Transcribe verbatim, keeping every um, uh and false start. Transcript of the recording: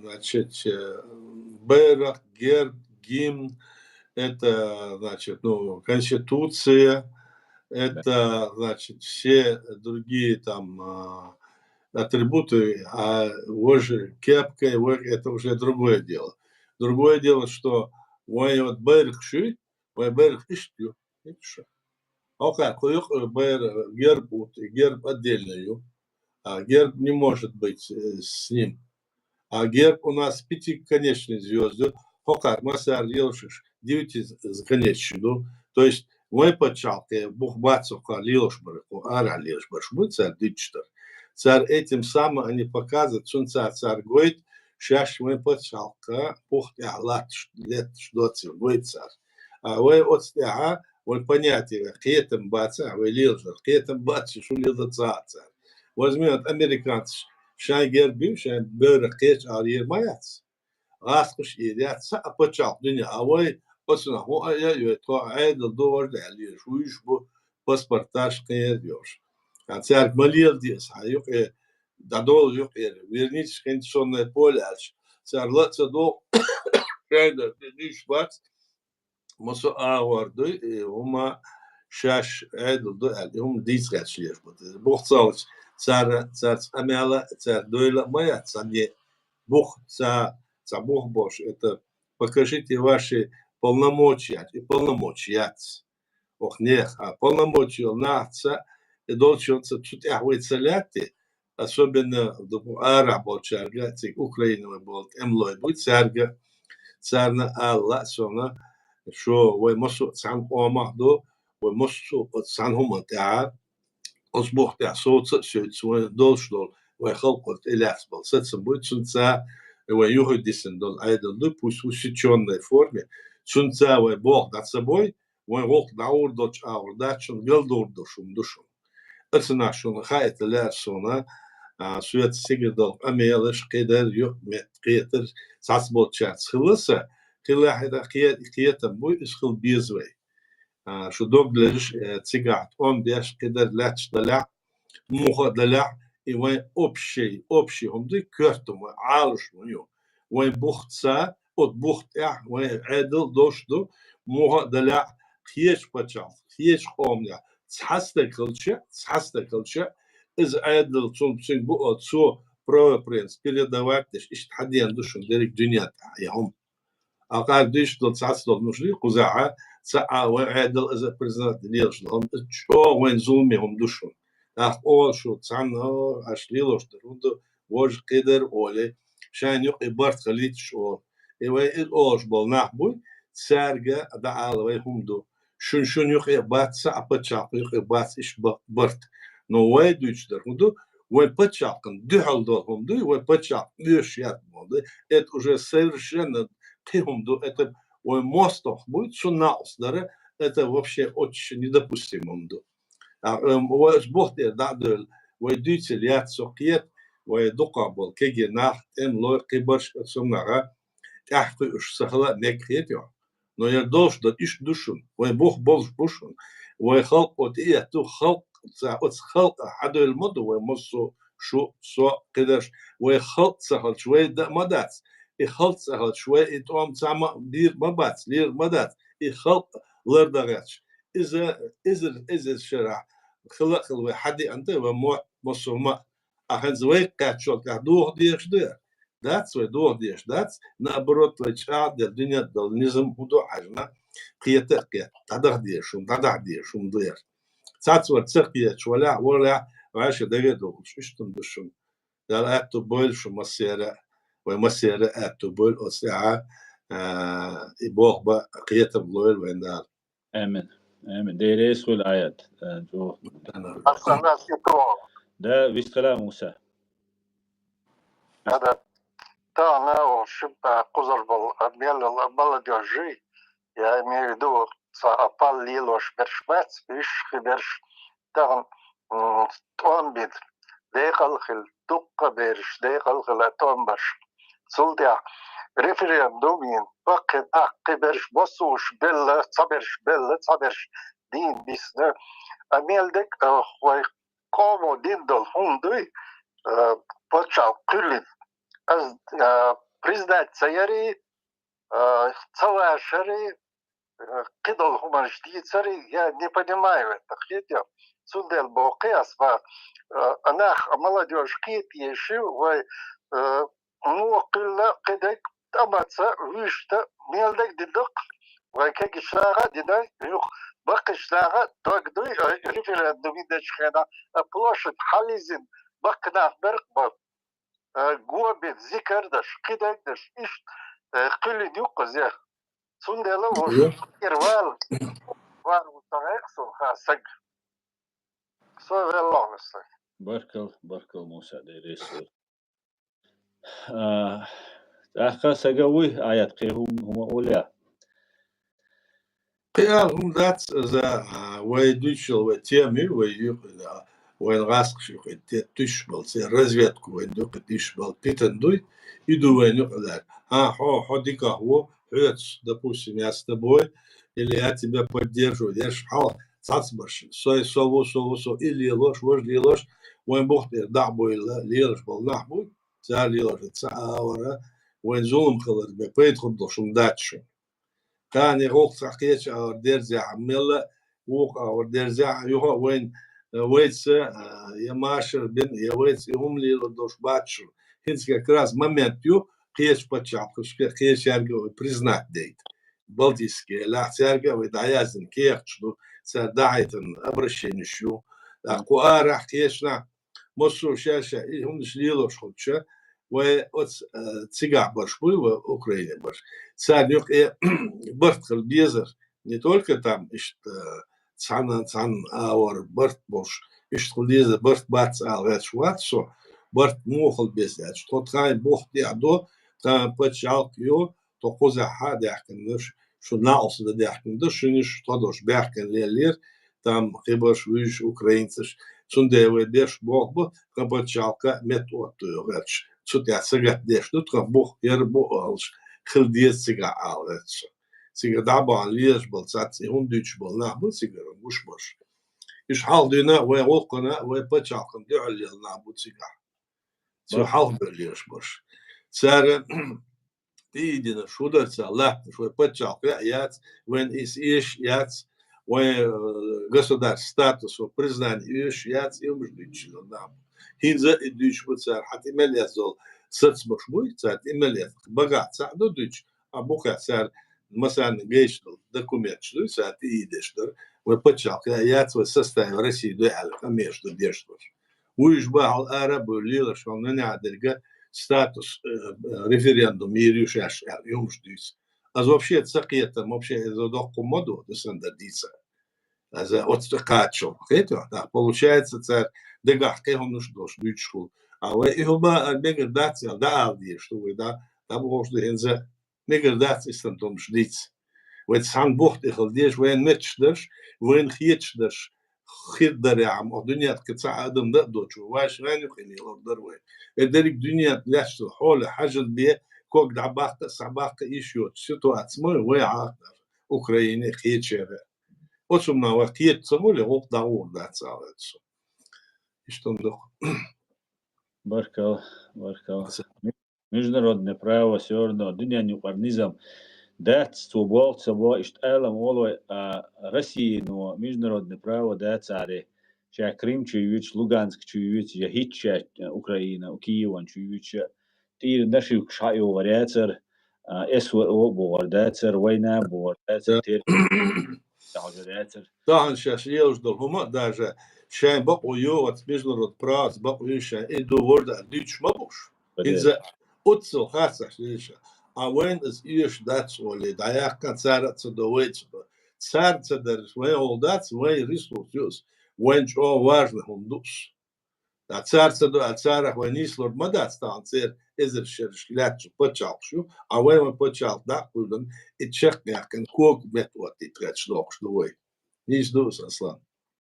Значит, э, байракъ, герб, гимн, это, значит, ну, конституция, это, значит, все другие там а, атрибуты, а уже кепка, вот это уже другое дело. Другое дело, что вай вот байракъ шуй, вай байракъ иштта ю. Видишь? Окей, кхы юкъ байракъ, герб, вот, герб отдельно ю. А герб не может быть э, с ним. А герб у нас пятиконечный звезды, хокхар масар лелаш, девятиконечный ду. То есть вай паччахьалкхе бух бац хокхар лелаш бар, хо ара лелаш бар, шу бу цар дичтар. Цар этим самым они показывают, цун цар цар гойт, шаш вай паччахьалкха бух тӀехь латташ, летташ доцир гойт цар. А вай оц тӀехьа, вай понятие, кхетам бац, а вай лелаш, кхетам бац, шу лелаш ца цар. Возьми вот американцаш, шайн герб ю, шайн байракъ кхеча ара ер ма яц. ГӀаскхаш ер яц, цхьа а паччахьалкх дуьне, а вай оцунах хӀун а я, ю, тхо Ӏедал ду, вож да аьлла, еш, вуьйш бу, паспорташ кхер йош. А цаьрга ма лела деза, хьан юкъе, дӀадолу юкъера, вернитесь в конституционное поле аьлча, цар ла а ца догӀу, шайн дар тӀе дийш бац, масо агӀор дуй, и хӀума шаьш Ӏедал ду аьлла, и хӀума дийца гӀерташ леш бу. Бух ца хилча, цара, цаьрца къамел а, цаьрца дойла а ма яц, цхьанне бух ца, ца бух бош, это покажите ваши полномочия, и полномочия яц. Ох, нех, а полномочия йолу нахаца, и долчунца цу тӀехь вай ца лаьтти, особенно, допу-, арахь болчаьрга, цига Украина вай болу тӀемалой буй, цаьрга, царна ала лаьа суна, шу вай массо а цхьана къомах ду, вай массо а оцу цхьана хӀуманна тӀехь, оцу бух тӀехь совца а соьца вайн долуш долу, вайн халкъо тӀелаьцна болу сацам буй, цунца вайн юххе дисина долу Ӏедал ду, пусть в усечённой форме, цунца вай болх дӀа ца бой, вайн гӀуллакх дӀагӀур долчу агӀор дац шуна, галдур долуш хӀума ду шуна. Ацанах шуна хаийта лаьара суна, а, соьца сигар долу къамелаш, кхидар, юкъаметтиг кхетар, цхьацца болчаьрца хилла сан, хилла хьайна кхе-, кхетам буй, иза хила беза вай. А, шу дог лелаш, э, цигахь тӀом беш, кхидар лаьтташ далахь, муха а далахь, и вайн общий, общий хӀума дуй, коьрта хӀума, Ӏалаш хӀума ю. Вайн бух ца, оцу бух тӀехь вайн Ӏедал долуш ду, муха а далахь, кхечу пачхьалкх, кхечу къоманехь, цхьа стаг хилча, цхьа стаг хилча, иза Ӏедал цунна цуьнга бу оцу цо правопреемство передавать деш, иштта хьадеана ду шуна дерриг дуьнен тӀехь, и хӀума. Акхар дуьйцуш долу цхьацца долу мужик кхузахь, ца а вайн Ӏедал иза признать лелаш долу хӀума, иза чӀогӀа вайн зуламе хӀума ду шуна. ТӀаккха олу шу, цхьанна, о, аш лелош дара, хӀунда вожа кхидар олий, шайна юкъе барт хилийташ олу. И вай иза олуш болу нах буй, цаьрга дӀаала вай хӀума ду. Шун-шун юкъе бац, ца а пачхьалкх юкъе бац иш ба-, барт. Но вай дуьйцуш дара хӀун ду, вайн пачхьалкхана дуьхьал долу хӀума дуй, вайн пачхьалкх оьшуш яц боху дуй. Это уже совершенно кхин хӀума ду, это вайн мостагӀ буй, цунна накъост дара, это вообще очень недопустимо хӀума ду. А, эм, вай оцу бух тӀера дӀа а девлла, вай дуьйцийла яц со кхета, вай дукхах болу кегий нах, тӀемалой, кхиберш оцу хӀуманах тӀаьхьакхуьуш ца хила а мега хета йо. Но яра долуш дан иштта ду шуна, вайн бух болуш бу шуна. Вай халкъо тӀеэтту, халкъ ца, оцу халкъа хьадевлла ма ду вай массо а, шу, со, кхидерш. Вай халкъ ца хилча, вай дан а ма дац. И халкъ ца хилча, вай и тӀом цхьа ма бийр ма бац, лийр ма дац. И халкъ лардан гӀерташ. Иза, иза, иза шарахь хила а хила вай хьадеана дай, вай мотт массо а ма а. Ахьа хӀинца вай кхаьччалц тӀехь доху дезаш ду яра? Дац вай доху дезаш, дац. Наоборот, вай чӀагӀделла дуьнен долу низам хӀун ду хьаьжна, кхета а кхета, дӀадаха дезаш хӀума, дӀадаха дезаш хӀума ду яра. Цхьацца вара ца кхеташ, валахь, валахь, ваьшша даге а дохуш, иштта хӀума ду шуна. Дала аьтту бойла шу массера а, вай массера а аьтту бойла оцу тӀехьа, а, и болх бан кхетам лойла вайн Дала. Амин. Амин. Деррис хуьлу аят. Э, жо- Асан нас иту. Да, вистхила Муса. Ада. Тана о шиба кузар бол, а, мел молодёжи. Я имею в виду, ца апал лилош берш бац, иш хи берш. Тан, м, тӀом бит. Декъал хил, дуккха берш, декъал хила тӀом баш. Цул тӀехь референдум йин, баккхин аккхи берш, босуш белла, ца берш белла, ца берш дийна бисна. А мел дек, а, вай къомо дин долу хӀума дуй, а, паччахь кхуьллина. Аз, а, признать ца яри, а, ца вашари, а, кхидолу хӀуманаш дийцари, я не понимаю это, хетя. Цундела боху кхин ас ва, а, а нах, а молодёжь кхета еши, вай, а, муха кхуьлла кхидерг тӀамаца, вуьшта, мел дерг дина ду-кх, вай кегийчу наха а дина, юха баккхийчу наха а дог дуй, а, референдум йинчу хенахь, а, площадь хьаллизина, баккхий нах бара-кх бан, а, го бина, зикардаш, кхидерг даш, иштта, а, кхуьллина ю-кх иза. Цундела ву шу тӀера вала, вара ву ца гӀерта суна хан саг. Со веллахь ву саг. Баркал, баркал, Муса, Дела реза хуьлда. А, тӀаккха сага вуй, Аят, кхин хӀума, хӀума олий? Кхин ала хӀума дац, иза, а, вай дуьйцуш йолу вай тема ю, вай юкъа, а, вайн гӀаскхаша юкъа те-, туьйсуш болу, церан разведка вайн юкъа туьйсуш болу питана дуй, и ду вайн юкъа лаьа. А, хьо, хьо дикахь ву, хьоьца, допустим, я с тобой, или я тебя поддерживаю, ерш хьал цхьацца барш, со, со ву, со ву, со, и лелош, важа лелош, вайн бух тӀера дӀа а буйла, лелаш болу нах бу, цара лелош ца а вара, вайн зулам хилар бен пайда хир долуш хӀума дац шу. Кхана гӀуллакх цхьа кхечу агӀор дерзехь а, мелла а вукху агӀор дерзехь а, юха а вайн, вайца, а, я машар бина, я вайца и хӀума лелор долуш бац шу. ХӀинца как раз момент ю, кхечу пачхьалкхашка, кхечаьрга а вай признать дайта. Балтийский элахь, цаьрга а вай дӀаяздина кехаташ ду, цара дӀахьийтина обращенеш ю. ТӀаккха кху арахь кхечанахь, массо а ша-ша и хӀуманаш лелош хуьлча, вай оцу, а, цигахь барш буй, вай Украине барш. Царна юкъе барт хила безар. Не только там, иштта, цхьана, цхьана агӀор барт болуш, иштта хила дезар, барт бац ала гӀерташ вац со, барт муха хила беза аьлча. Тхо тхайн бух тӀехь до, тхан пачхьалкх йо, тхо кхузахь а даьхкина ду, шу накъост дан даьхкина ду, шуьнаш тхо долуш баьхкина леллера, там кхибарш, вуьйш, украинцаш, цундела вай беш болх бу, тхан пачхьалкха меттаоттайо гӀерташ. Цу тӀехь сагатдеш ду, тхан бух яра бу олуш, хила деза цигахь ала гӀерта со. Цига дӀа а бахьана лелаш болу цаьрца и хӀума дуьйцуш болу нах бу цигара гуш барш. Уьш хьалха дуьйна вайн гӀуллакхана, вайн пачхьалкхана дуьхьал лела нах бу цигахь. Цо хьалха бевлла лелаш барш. Цара тӀеийдина шу дара ца латташ, вай пачхьалкх веа яц, вайн иза эш яц, вайн, э, государство статус, вайн признание эш яц, и хӀумаш дуьйцуш нах бу. ХӀинца а и дуьйцуш бу цара, хьан тӀе мел эцна долу сацамаш буй, цара тӀе мел эцна. Багахь цхьаъ ду дуьйцуш, а бухахь цара масанна гайчу долу документаш дуй, цара тӀеийдеш дара. Вай пачхьалкх веа яц, вай составе России дуй аьлла, къамелаш ду деш долуш. Вуьйш бахьал ара а буьйлу лелаш, хьо нанехь дерга статус, э, э, референдум йийр ю шаьш аьлла, и хӀумаш дуьйцу. Аса вообще ца кхетам, вообще иза доккха хӀума ма ду, сан дан дийца. Аса оцу тӀе кхаччалц, кхетий хьо? Так, получается, цара дагахь кхин хӀуманаш долуш дуьйцуш хуьлу. А вай и хӀума а мегар дац аьлла, дӀаала дезаш ду вай, да, дӀабохуш ду хӀинца. Мегар дац и санна хӀуманаш дийца. Вай цхьана бух тӀе хила дезаш, вайна метташ дарш, вайна хеташ дарш, хир дарехь, амма дуьненахь кхин цхьа адам дан а доцуш, вай шайна юкъахь лелор дара вай. Э, дерриг дуьненахь лаьтташ долу хьоле хьажа бен, ког дӀабаккха а, схьабаккха а йиш йоцу ситуаци ма ю вай хьакъ дар, Украине, кхечера. Оцу хӀуманах вай кхета ца хуьлий, гӀуллакх дӀагӀур дац ала аьлла со. Иштта ду-кх. Баркалла, баркалла. Международное право всё равно, дуьненан юкъара низам дац, цо болх ца бо, иштта алам олой, а Россино международное право дац аре, ша Крым чу юьйцу, Луганск чу юьйцу, я хӀитта ша, э, Украина, Киеван чу юьйцу, тӀера нашивкаш хьаоьхур яцара, а, эс в о бохур дацара, война бохур дацара, террор тахьожур яцара. Тахана шаьш лелаш долу хӀума а даже шайн бакъо йо оцу международный правоца, бакъо йо шайн, и ду ворда дуьйцуш ма бу уьш. Иза оццул харцахь лелаш. А вайна иза оьшуш дац олий, дӀаяьккхина цара а ца до, вай а ца до. Цара ца дараш вайн гӀуллакх дац, вайн ресурс ю иза. Вайн чӀогӀа важный хӀума ду иза. Ткъа цара ца до, а царах вай нийслур ма дац тахана церан эзар шераш лаьттачу пачхьалкхаш ю, а вай вайн пачхьалкх дӀа а кхоьллина, и чекхъяьккхина кога меттаоттийта гӀерташ дохуш ду вай. Нийса ду иза, Аслан?